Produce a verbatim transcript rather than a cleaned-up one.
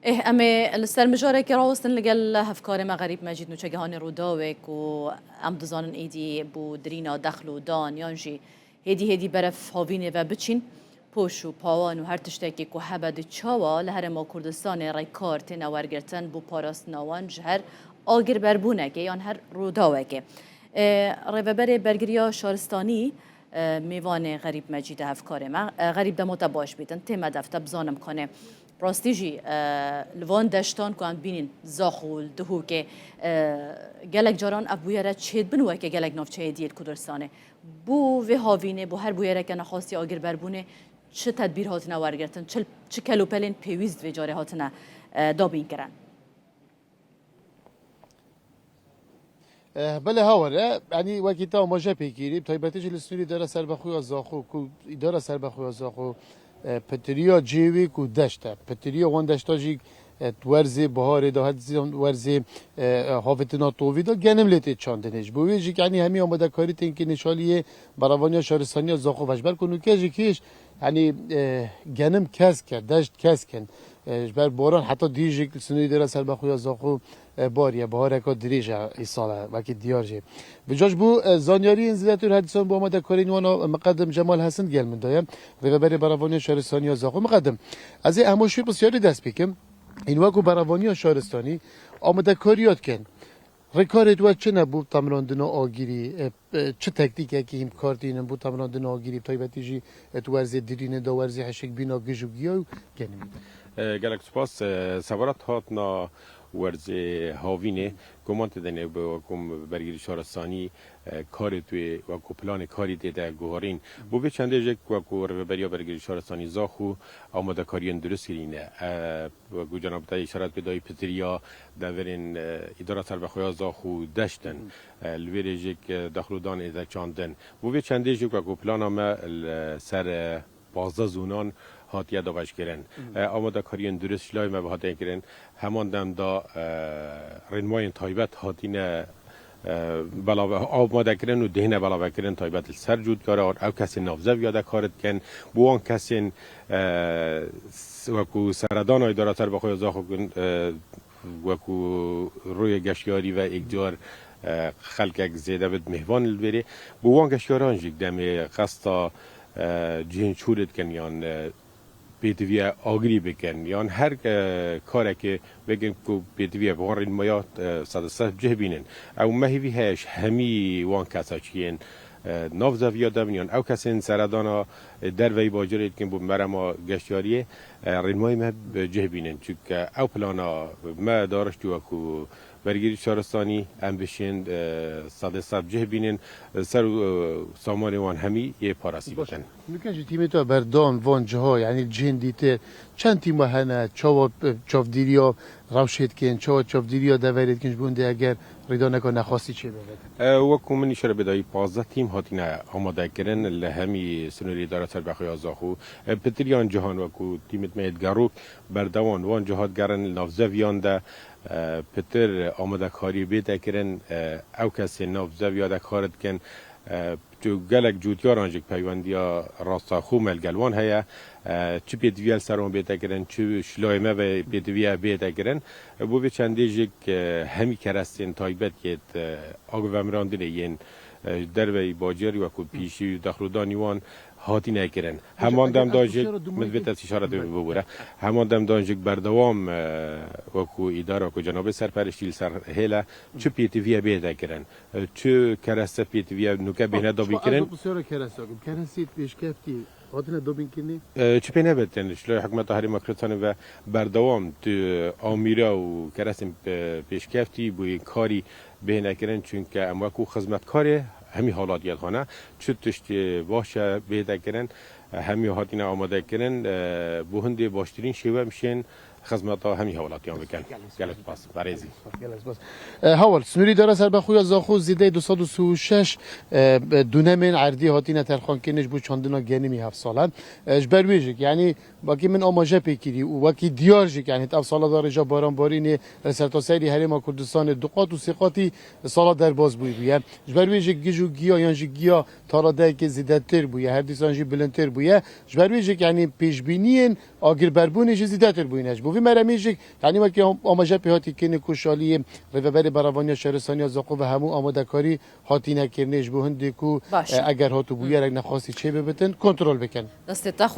Eh, em ê li ser mijarekê rawestin li gel hevkarê me Xerîb Mecîd, nûçegihanê Rûdawê ku em dizanin êdî bû dirîna dexl û dan yan jî hêdî hêdî beref havînê ve biçîn. Poş û pawan û her tiştekê ku hebe di çawa li Herêma Kurdistanê rêkar têne wergirtin bo parastina wan ji her agirberbûnekê yan her rûdawekê. E, Rêveberê Bergiriya Şaristanî, e, mêvanê Xerîb Mecîd e, hevkarê me. E, Xerîb, dema te baş bîtin, tê me dev te bizanim kanê. Rastî jî, e, li van deştan ku em dibînin Zaxo û li Dihokê, e, gelek caran ev bûyere çêdibin weke gelek navçeyê dî yê li Kurdistanê. Bo vê havînê, bo her bûyereke nexwastî agirberbûnê çi tedbîr hatine wergirtin, çi, çi kelopelên pêwîst vê carê hatine, e, dabînkirin? Eh, belê, hawer e. Yanî wekî te amaje pê kirî, bi taybetî jî li sînorê Îdara Serbexwe ya Zaxo, ku Îdara Serbexwe ya Zaxo, eh, pitiriya cihê wê ku deşt e. Pitiriya wan deşta jî, eh, di werzê biharê de, her zî werzê, eh, havêtina tovî de genim lê tê çandinê. Ji bo wê jî, yanî hemî amadekarî tên kirin ji aliyê berevaniya şaristaniya Zaxo ve. Ji ber ku nûke jî kêş, yanî, eh, genim kesk e, deşt kesk in. Eh, ji ber boran heta dî jî li sînorê Îdara Serbexwe ya Zaxo e, bariye, bahareka dirêj e îsal e, wekî diyar jî. Bi caş bû, e, zanyariyên zêdetir her dîsan bo amadekarên wan a miqedim Cemal Hesin gel min daye. Rêveberê Berevaniya Şaristaniya Zaxo. Miqedim, ez ê hemû şî pisyarî dest pêkim. Hîn wekû Berevaniya Şaristanî amadekariya dikin. Rêkarê we çi ne bo temrandina agirî? E, e, çi tektîkekî hîn bi kar tînin bo temrandina agirî, bi taybetî jî, e, di werzê dirînê de, werzê hişkbîna gij û giya û genimî de? E, gelek spas. E, sebarat hatina werzê havînê, guman tê de nebe wekû bergirî şaristanî, e, karê wê wekû planê karî tê de guharîn. Bo vê çendê jî wekû rêveberiya bergirî şaristanî Zaxo amadekariyên dirust kirîne. E, wekû cenab te îşaret pê dayî, pitiriya deverên, e, Îdara Serbexwe ya Zaxo deşt in. E, li wê rê jî, e, dexlodan ê de çandin. Bo vê çendê jî wekû plana me li ser, e, pazdeh zonan hatiye dabeşkirin. E, amadekariyên dirust ji layê me ve hatiye kirin. Heman dem de, e, rênmayên taybet hatine, e, belave, amadekirin û dihine belavekirin taybet li ser cotkaran. Ew kesên navzeviya de kar dikin. Bo wan kesên, e, s-, wekû seredana Îdara Serbexwe ya Zaxo, e, wekû rûyê geştyarî ve êkcar, e, xelkek zêde bit mêvan li vêrê. Bo wan geştyaran jî demê qesta, e, cihên çûrê dikin yan, e, pêtiviye agirî bikin yan her, e, karekê bikin ku pêtiviye bi wan rênmaya, e, sedesed cih bînin. Ew me hêvî heye ji hemî wan kesa çiyên, e, nav zeviya de bin yan ew kesên seredana, e, derveyî bacirê dikin bo merema geştyariyê, e, rênmayê me bi cih bînin. Çunke ew plana me dariştî wekû bergirî şaristanî, em bişên, e, sedê sed cih bînin, e, ser, e, samanê wan hemî yê parasî bikin. Nûke jî tîmê te berdewam van ciha, yanî cihên dîtir, çend tîma hene, çawa, e, çavdîriya rewşê dikin, çawa çavdîriya deverê dikin, ji bo hindê eger rêdaneka nexwastî çêbe? E, wekû min îşare bidayî, pazdeh tîm hatine amadekirin li hemî sînorê Îdara Serbexwe ya Zaxo. E, pitiriyan cihan wekû tîmê me yê digerok berdewam wan ciha digerin li navzeviyan de, e, pitir amadekarî bête kirin, e, ew kesên navzeviya de kar dikin, e, tu gelek cotyaran jî peywendiya rastaxo me li gel wan heye. E, çi pêtiviya li ser wan bête kirin, çi şilayê me ve pêtiviya bête kirin. E, bo vê çendê jî, e, hemî kerestên taybet yêt, e, agvemirandinê yên, e, ji derveyî bacêrî wekû pîşî û dexlodanî wan hatine kirin. Heman dem da jî, min divê te îşaret bibûre. Heman dem da jî berdewam, e, wekû îdara ku cenabê serperiştî li ser hêle, çi pêtiviye bête kirin, e, çi kereste pêtiviye nûke bêhne dabî kirin. Pisyara kereste, kerestê pêşkeftî hatine dabînkirinê? E, çi pê nebetin, ji lay hikûmeta Herêma Kurdistanê ve berdewam tu amîra û kerestên, e, pêşkeftî bo yên karî bêhne kirin, çunke em wekû xizmetkarê hemî halatiyê dixwene, çi tiştê baş e bête kirin, hemî hatine amade kirin, e, bo hindê baştirîn şêwe em şên xizmeta hemî hawlatiyan bikin. Gelek spas, berêzî. Gelek spas. E, Hawal, sînorê Îdara Serbexwe ya Zaxo zêdeyî du sed û sî û şeş, e, dûnemên erdî hatine terxankirin ji bo çandina genimî hevsala. E, ji ber wê jî, yanî, wekî min amaje pê kirî û wekî diyar jî, yanî ev sala de rêja baranbarînê li sertaserî Herêma Kurdistanê du qat û sê qatî sala derbas bûyî bûye. Ji ber wê jî gij û giya yan jî giya taradeyekê zêdetir bûye, her dîsan jî bilindtir bûye. Ji ber wê jî, yanî pêşbîniyên agirberbûnê jî zêdetir bûyîne. Ji Û vî meremî jî, yanî wekî am-, amaje pê hatî kirinê ku şaliyê Rêveberê Berevaniya Şaristaniya Zaqo ve hemû amadekarî hatîne kirinê ji bo hindê ku, Baş e, e. eger hatibûyerek nexwastî çê bibitin, kontrol bikin. Destê te xweş.